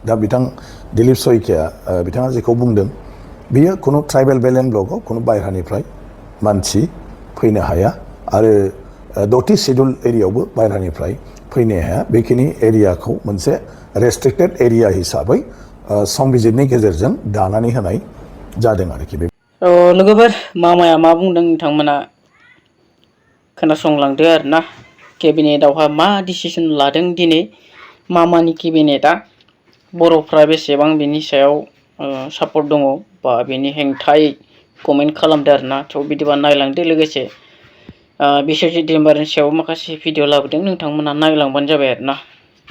दा बिथां दिलीप सयकिया बिथाङा जेखौ बुंदों बियो खुनु ट्राइबेल बेल्ट एन्ड ब्लकआव खुनु बायह्रानिफ्राय मानसि फैनो हाया आरो 10थि शेड्युल एरियायावबो बायह्रानिफ्राय फैनो हाया बेखिनि एरियाखौ मोनसे रेस्ट्रिक्टेड एरिया हिसाबै संबिजिरनि गेजेरजों दानानै होनाय जादों आरोखि बे लोगोफोर मामाया मा बुंदों नोंथांमोना खोनासंलांदो आरोना केबिनेटआवहा मा डिसिसन लादों दिनै मामानि केबिनेटआ बर'फ्रा बेसेबां बेनि सायाव सापर्ट दङ बा बेनि हेंथायै कमेन्ट खालामदो आरोना थ' बिदिबा नायलांदो लोगोसे बिस्वजित दैमारिनि सायाव माखासे भिडिअ लाबोदों नोंथांमोना नायलांबानो जाबाय आरोना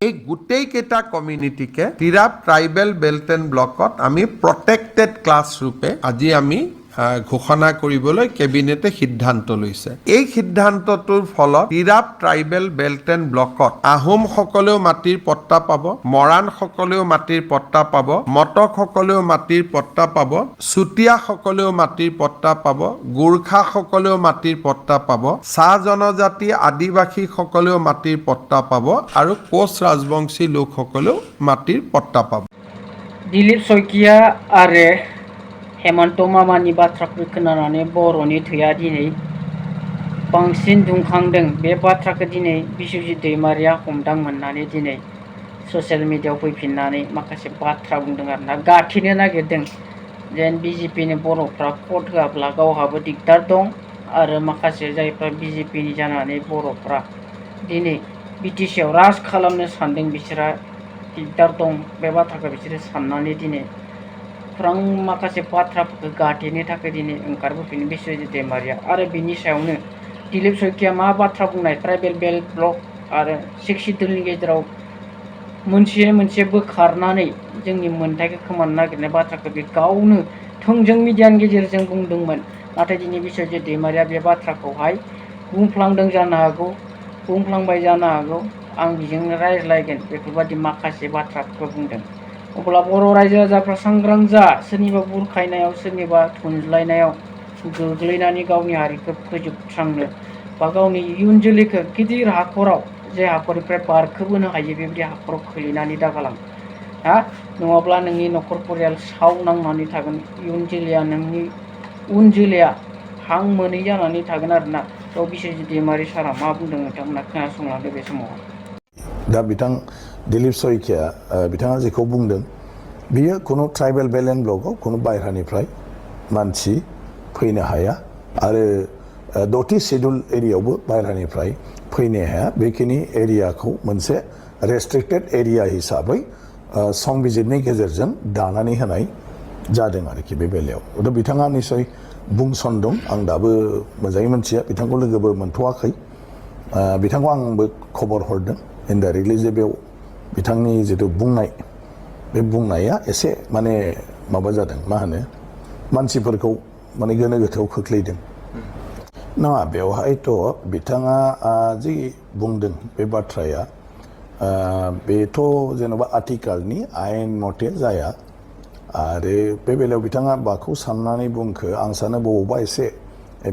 এই গোটেইকেইটা কমিউনিটিকে তিৰাপ ট্ৰাইবেল বেল্ট এণ্ড ব্লকত আমি প্ৰটেক্টেড ক্লাছ ৰূপে আজি আমি ঘোষণা কৰিবলৈ কেবিনেটে সিদ্ধান্ত লৈছে এই সিদ্ধান্তটোৰ ফলত তিৰাপ ট্ৰাইবেল বেল্ট এণ্ড ব্লকত আহোমসকলেও মাটিৰ পট্টা পাব মৰাণসকলেও মাটিৰ পট্টা পাব মটকসকলেও মাটিৰ পট্টা পাব চুতীয়াসকলেও মাটিৰ পট্টা পাব গোৰ্খাসকলেও মাটিৰ পট্টা পাব চাহ জনজাতি আদিবাসীসকলেও মাটিৰ পট্টা পাব আৰু কোচ ৰাজবংশী লোকসকলেও মাটিৰ পট্টা পাব दिलीप सयकिया आरो हेमन्त मामानि बाथ्राफोर खोनानानै बर'नि थैया दिनै बांसिन दुंखांदों बे बाथ्राखौ दिनै बिस्वजित दैमारिया हमदां मोननानै दिनै ससियेल मिडियायाव फैफिननानै माखासे बाथ्रा बुंदों आरोना गाथेनो नागिरदों जेन बिजेपिनि बर'फ्रा भट होआब्ला गावहाबो दिगदार दं आरो माखासे जायफ्रा बिजेपिनि जानानै बर'फ्रा दिनै बिटिसिआव राज खालामनो सानदों बिसोरहा दिगदार दं बे बाथ्राखौ बिसोरो साननानै दिनै फ्रां माखासे बाथ्राफोरखौ गाथेनो थाखाय दिनै ओंखारबोफिनो बिस्वजित दैमारिया आरो बिनि सायावनो दिलीप सयकिया मा बाथ्रा बुंनाय ट्राइबेल बेल्ट ब्लक आरो 6 शेड्युलनि गेजेराव मोनसे बोखारनानै जोंनि मोन्थाइखौ खोमानो नागिरनाय बाथ्राखौ बे गावनो थोंजों मिडियानि गेजेरजों बुंदोंमोन नाथाय दिनै बिस्वजित दैमारिया बे बाथ्राखौहाय बुंफ्लांदों जानो हागौ बुंफ्लांबाय जानो हागौ आं बिजोंनो रायज्लायगोन बेफोरबायदि माखासे बाथ्राफोरखौ बुंदों अब्ला बर' रायजो राजाफ्रा सांग्रां जा सोरनिबा बुरखायनायाव सोरनिबा थुनज्लायनायाव गोग्लैनानै गावनि हारिखौ फोजोबस्रांनो बा गावनि इयुन जोलैखौ गिदिर हाखराव जे हाखरनिफ्राय बारखोबोनो हायो बेबायदि हाखराव खोलैनानै दागालां नङाब्ला नोंनि न'खर परियाल सावनांनानै थागोन इयुन जोलैया नोंनि उन जोलैया हां मोनै जानानै थागोन आरोना थ' बिस्वजित दैमारि सारा मा बुंदों नोंथांमोना खोनासंलांदो बे समाव दा बिथां दिलीप सयकिया बिथाङा जेखौ बुंदों बियो खुनु ट्राइबेल बेल्ट एन्ड ब्लकआव खुनु बायह्रानिफ्राय मानसि फैनो हाया आरो 10थि शेड्युल एरियायावबो बायह्रानिफ्राय फैनो हाया बेखिनि एरियाखौ मोनसे रेस्ट्रिक्टेड एरिया हिसाबै संबिजिरनि गेजेरजों दानानै होनाय जादों आरोखि बे बेलायाव दा बिथाङा निसय बुंसनदों आं दाबो मोजाङै मोनथिया बिथांखौ लोगोबो मोनथ'वाखै बिथांखौ आंबो खबर हरदों इनडाइरेक्टलि जे बेयाव बिथांनि जिथु बुंनाय बे बुंनाया एसे माने माबा जादों मा होनो मानसिफोरखौ माने गोनो गोथोआव खोख्लैदों नङा बेवहायथ' बिथाङा जि बुंदों बे बाथ्राया बेथ' जेन'बा आथिखालनि आयेन मथे जाया आरो बे बेलायाव बिथाङा माखौ साननानै बुंखो आं सानो बबावबा एसे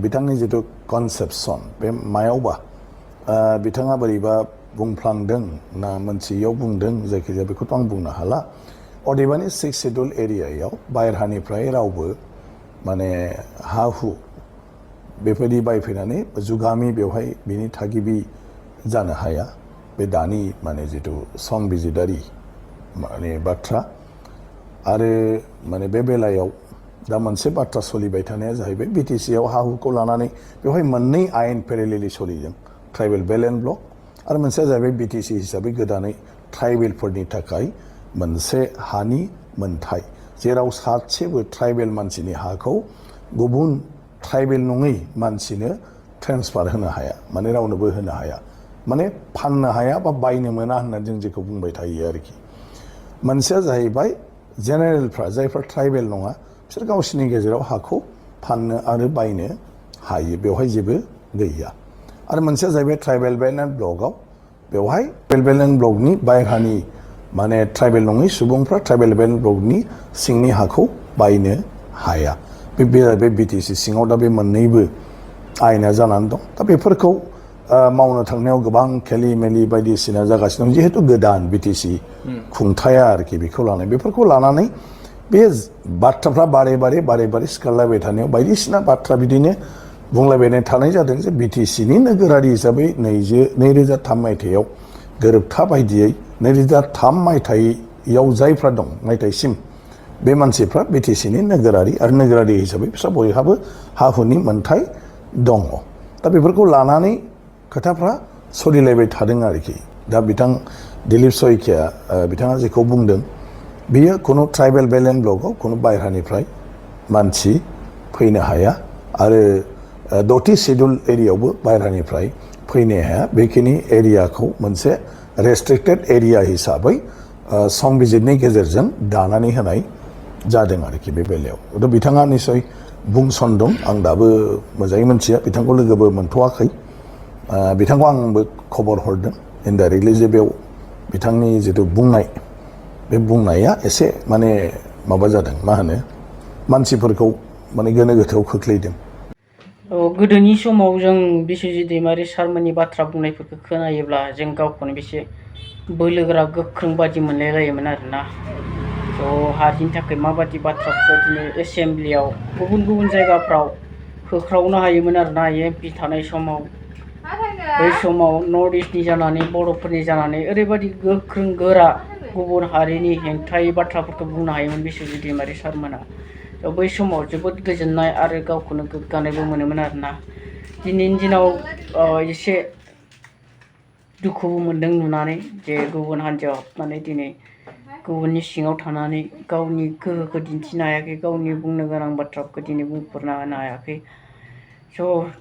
बिथांनि जिथु कनसेप्सन बे मायावबा बिथाङा बोरैबा बुंफ्लांदों ना मोनसेयाव बुंदों जायखिजाया बेखौथ' आं बुंनो हाला अदेबानि 6 शेड्युल एरियायाव बायह्रानिफ्राय रावबो माने हा हु बेबायदि बायफैनानै जुगामि बेवहाय बिनि थागिबि जानो हाया बे दानि माने जिथु संबिजिदारि माने बाथ्रा आरो माने बे बेलायाव दा मोनसे बाथ्रा सोलिबाय थानाया जाहैबाय बिटिसिआव हा हुखौ लानानै बेवहाय मोननै आयेन पेरेलेलि सोलिदों ट्राइबेल बेल्ट एन्ड ब्लक आरो मोनसेया जाहैबाय बिटिसि हिसाबै गोदानै ट्राइबेलफोरनि थाखाय मोनसे हानि मोनथाय जेराव सासेबो ट्राइबेल मानसिनि हाखौ गुबुन ट्राइबेल नङै मानसिनो ट्रेन्सफार होनो हाया माने रावनोबो होनो हाया माने फाननो हाया बा बायनो मोना होननानै जों जेखौ बुंबाय थायो आरोखि मोनसेया जाहैबाय जेनेरेलफ्रा जायफ्रा ट्राइबेल नङा बिसोर गावसिनि गेजेराव हाखौ फाननो आरो बायनो हायो बेवहाय जेबो गैया आरो मोनसेया जाहैबाय ट्राइबेल बेल्ट एन्ड ब्लकआव बेवहाय ट्राइबेल बेल्ट एन्ड ब्लकनि बायह्रानि माने ट्राइबेल नङै सुबुंफ्रा ट्राइबेल बेल्ट एन्ड ब्लकनि सिंनि हाखौ बायनो हाया बे बिटिसि सिङाव दा बे मोननैबो आयेना जानानै दं दा बेफोरखौ मावनो थांनायाव गोबां खेलि मेलि बायदिसिना जागासिनो दं जिहेतु गोदान BTC खुंथाया आरोखि बेखौ लानाय बेफोरखौ लानानै बे बाथ्राफ्रा बारे बारे सिखारलायबाय थानायाव बायदिसिना बाथ्रा बिदिनो बुंलायबाय थानाय जादों जे BTCनि नोगोरारि हिसाबै 2003 मायथाइयाव गोरोबथा बायदियै 2003 मायथाइयाव जायफ्रा दं मायथाइसिम बे मानसिफ्रा BTCनि नोगोरारि आरो नोगोरारि हिसाबै बिस्रा बयहाबो हा हुनि मोन्थाय दङ दा बेफोरखौ लानानै खोथाफ्रा सोलिलायबाय थादों आरोखि दा बिथां दिलीप शइकिया बिथाङा जेखौ बुंदों बियो खुनु ट्राइबेल बेल्ट एन्ड ब्लकआव खुनु बायह्रानिफ्राय मानसि फैनो हाया आरो 10थि शेड्युल एरियायावबो बायह्रानिफ्राय फैनो हाया बेखिनि एरियाखौ मोनसे रेस्ट्रिक्टेड एरिया हिसाबै संबिजिरनि गेजेरजों दानानै होनाय जादों आरोखि बे बेलायाव दा बिथाङा निसय बुंसनदों आं दाबो मोजाङै मोनथिया बिथांखौ लोगोबो मोनथ'वाखै बिथांखौ आंबो खबर हरदों इनडाइरेक्टलि जे बेयाव बिथांनि जिथु बुंनाय बे बुंनाया एसे माने माबा जादों मा होनो मानसिफोरखौ माने गोनो गोथोआव खोख्लैदों गोदोनि समाव जों बिस्वजित दैमारि सारमोननि बाथ्रा बुंनायफोरखौ खोनायोब्ला जों गावखौनो बेसे बोलोगोरा गोख्रों बादि मोनलायलायोमोन आरोना हारिनि थाखाय माबादि बाथ्राफोरखौ दिनै एसेम्ब्लियाव गुबुन जायगाफ्राव होख्रावनो हायोमोन आरोना MP थानाय समाव बै समाव नर्थ इस्टनि जानानै बर'फोरनि जानानै ओरैबादि गोख्रों गोरा गुबुन हारिनि हेंथायै बाथ्राफोरखौ बुंनो हायोमोन बिस्वजित दैमारि सारमोना बै समाव जोबोद गोजोननाय आरो गावखौनो गोग्गानायबो मोनोमोन आरोना दिनैनि दिनाव एसे दुखुबो मोनदों नुनानै जे गुबुन हान्जायाव हाबनानै दिनै गुबुननि सिङाव थानानै गावनि गोहोखौ दिन्थिनो हायाखै गावनि बुंनो गोनां बाथ्राफोरखौ दिनै बुंफोरना होनो हायाखै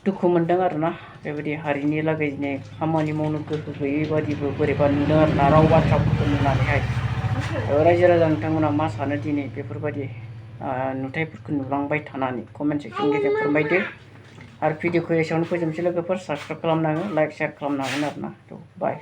दुखु मोनदों आरोना बेबायदि हारिनि लागै दिनै खामानि मावनो गोहो गैयै बादिबो बोरैबा नुदों आरोना राव बाथ्राफोरखौ नुनानैहाय रायजो राजा नोंथांमोना मा सानो दिनै बेफोरबायदि नुथायफोरखौ नुलांबाय थानानै कमेन्ट सेक्सननि गेजेरजों फोरमायदो आरो भिडिअखौ एसेयावनो फोजोबनोसै लोगोफोर साबसक्राइब खालामनो हागोन लाइक शेयार खालामनो हागोन आरोना बाय